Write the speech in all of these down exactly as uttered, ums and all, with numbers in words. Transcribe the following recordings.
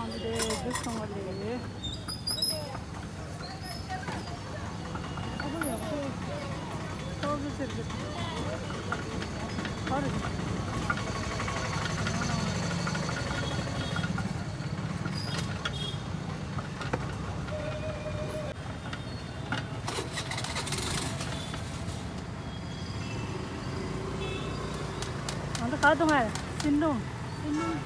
འདི་འདི་སོང་བ་ལས། ཨ་ཕ་ཡག་པོ། ཏོག་ཙམ་ཟེར་གི། ཨ་རེ། ང་ཚོ་ག་དུང་ང་སིན་ལུང་། སིན་ལུང་།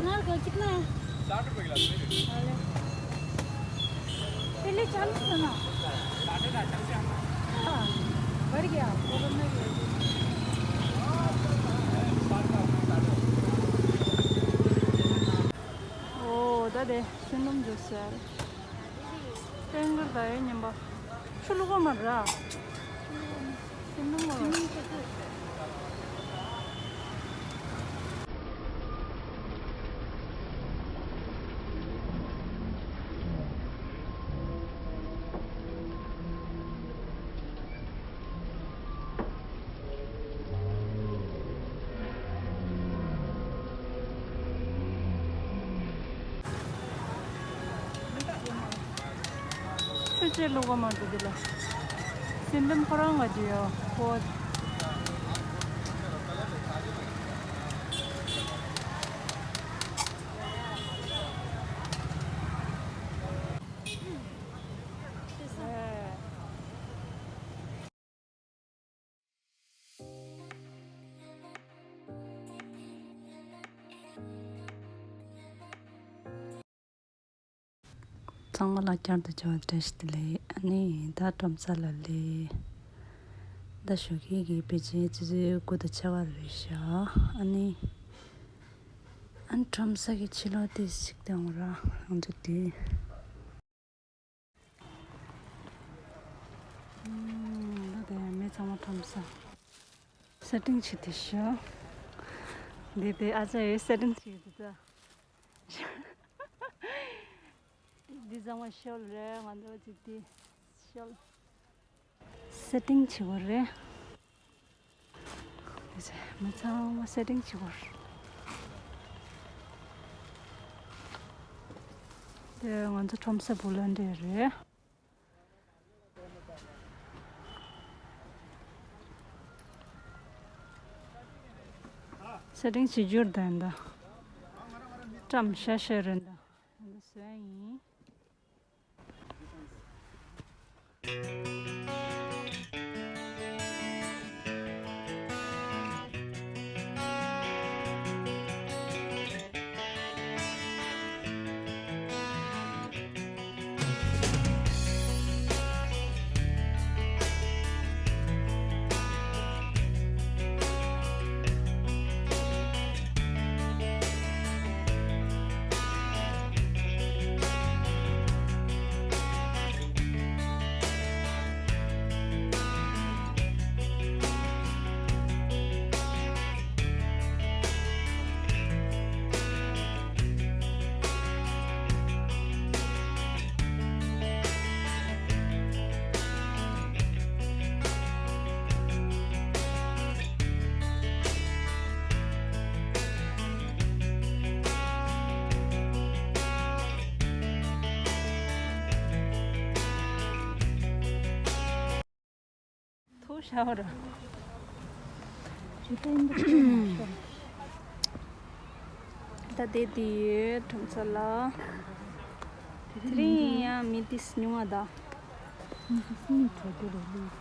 अनार का कितना है? साठ रुपए किलो। अरे। पहले चालीस था ना। हाँ, बढ़ गया। वो बढ़ना भी है। ཨོ་ད་དེ་སིན་ལུང་འཇུ་ཟེར། ཏན་ཀར་ད་ཡོད་ཉན་པ། ཆུ་བླུག་གོ་མ་ར། སིན་ལུང་མ་ར། ཆུ་ཆེ་ལུག་མ་འདུག་འདི་ལ། སིན་ལུང་ཁོ་རང་ང་འདི་ཡོད་ཁོ། ཚང་མ་ལ་བསྐྱར་དུ་བྱ་བ་བཀྲ་ཤིས་བདེ་ལེགས། ཨ་ནི་ད་ཁྲོམ་ས་ལ་སླེབས། ད་ཞོགས་ཀས་ཀྱི་ཕལ་ཆེར་ཆུ་ཚོད་དགུ་དང་ཕྱེད་ཀ་རེད་ཤག་ཨ་ནི་ཨ་ནི་ཁྲོམ་ས་གི་ཕྱི་ལོགས་དེ་ཞིག་དང་ར་ང་ཚོ་དུས། ཨུམ། ད་དེ་མི་ཚང་མ་ཁྲོམ་ས། སེ་ཊིང་བྱེད་དེ་ཤོག་འདི་དེ་ཨ་ཅག་ཡོད་སེ་ཊིང་བྱེད་དེ་ད། འདི་ཚང་མ་ཤོལ་རེད། ང་ཚོ་ཅིག་དེ་ཤོལ། སེ་ཊིང་བྱེད་དགོས་རེད། དེ་ཚེ་མི་ཚང་མ་སེ་ཊིང་བྱེད་དགོས། དེ་ང་ཚོ་ཁྲོམ་ས་བུ་ལོན་ཊི་ཡར་རེད། སེ་ཊིང་བྱེད་རྒྱུར་ལྡན་ད། བཀྲམ་ཤ་ཤ་རེད་ད། ང་ཚོ་བཟོས་ཡིན། ཐུགས་ཤ་བ་ར། ད་དེ་དེ་ཁྲོམ་ས་ལ། དེ་རིང་ཡང་མི་ཏིས་ཉུང་ང་ད། གཉིས་གྲོ་རྒྱུ་རེད་ལིས།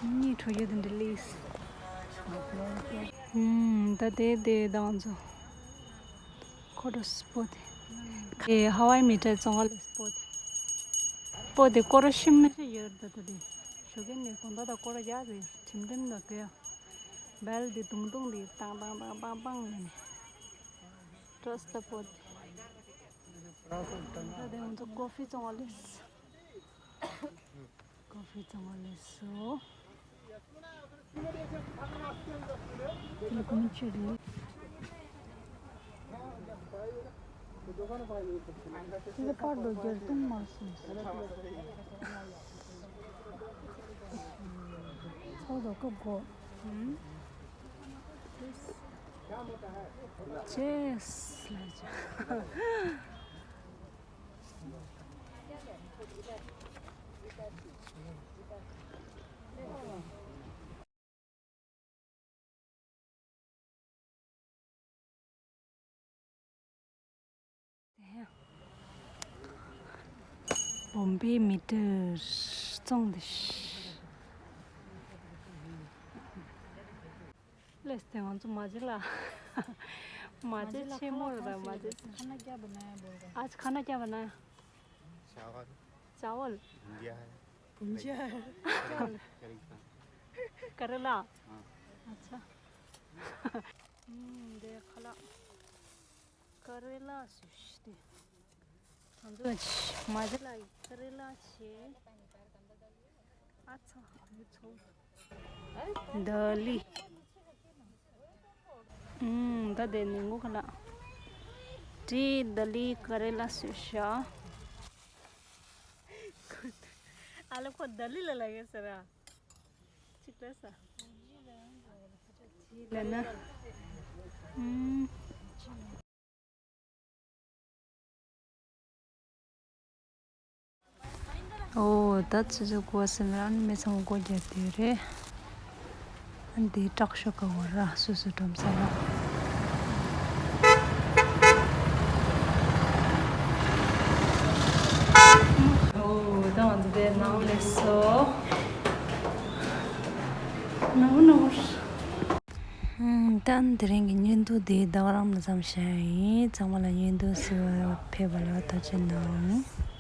གཉིས་གྲོ་རྒྱུ་དེ་འདྲ་ལིས། ད་དེ་དེ་དང་ཚོ། ཁོ་ར་སྤོ་དེ། ཁེ་ཧ་ཝའི་མི་ཏྲའི་ཙོང་ཁ་ལ་སྤོ་དེ། སྤོ་དེ་སྐོར་ཤིམ་མི་ཤེས་ཡོད་ད་ད་དེ། ཞོགས་ཀས་ནས་དགོང་དག་ད་སྐོར་རྒྱག་དེ་ཁྲིམ་ཁྲིམ་ད་གེ། བེལ་དེ་དུང་དུང་དེ་ཏང་ཏང་ཏང་ཏང་ཏང་ཡོད་ནས། ཏྲོས་ད་སྤོ་དེ། ད་དེ་ང་ཚོ་ཀོ་ཧྥི་ཙོང་ཁ་ལས། ཀོ་ཧྥི་ཚང་མ་ལས་སོ། དེ་ཀུན་ཆེ་རེད། དེ་ལ་པར་དུ་རྒྱལ་གཏུང་མ་སོང་། ཚོགས་དུ་སྐབས་གོ། ཅེས་ལ་ཅེ། བོམ་བེ་མི་ཏྲི་བཙོང་དེ་ཤི། ལེས་ཏེ་ང་ཚོ་མ་བྱེད་ལ། མ་བྱེད་ཆེན་མོ་རེད་པ། མ་བྱེད། खाना क्या बनाया बोल रहा है? आज खाना क्या बनाया? चावल। चावल। भुंजिया है। भुंजिया है। करेला। करेला। हाँ। अच्छा। हम्म, देख ला। करेला सुस्ती। ང་ཚོ་མ་བྱེད་ལ་ཀ་རེ་ལ་བྱེད། ཨ་ཚ། ད་ལི། ཨུམ། ད་དེ་ནི་ངུ་ཁ་ལ། ཏི་ད་ལི་ཀ་རེ་ལ་སུ་ཤ། ཨ་ལ་ཁོ་ད་ལི་ལ་ལ་གེ་ཟེར་ར། ཅིག་ལ་ས། ལ་ན། ཨུམ། ཨོ། ད་ཆུ་ཚོད་དགུ་པ་ཟིན་རང་མི་ཚང་མ་སྒོ་རྒྱག་དུས་རེད། ཨ་འདི་དྲག་ཤོས་ག་བར་ར་སོ་སོ་འགྲོམ་ས་ལ། ཨོ། ད་ང་ཚོ་དེ་ནང་ལས་སོ། ནང་ནང་། ཨང་། ད་དེ་རིང་གི་བརྙན་ཐུང་དེ་ད་ག་རང་ལ་མཚམས་བཞག་ཡིན། ཚང་མ་ལ་བརྙན་ཐུང་གཟིགས་པར་ཕེབས་པ་ལ་ཐུགས་རྗེ་གནང་།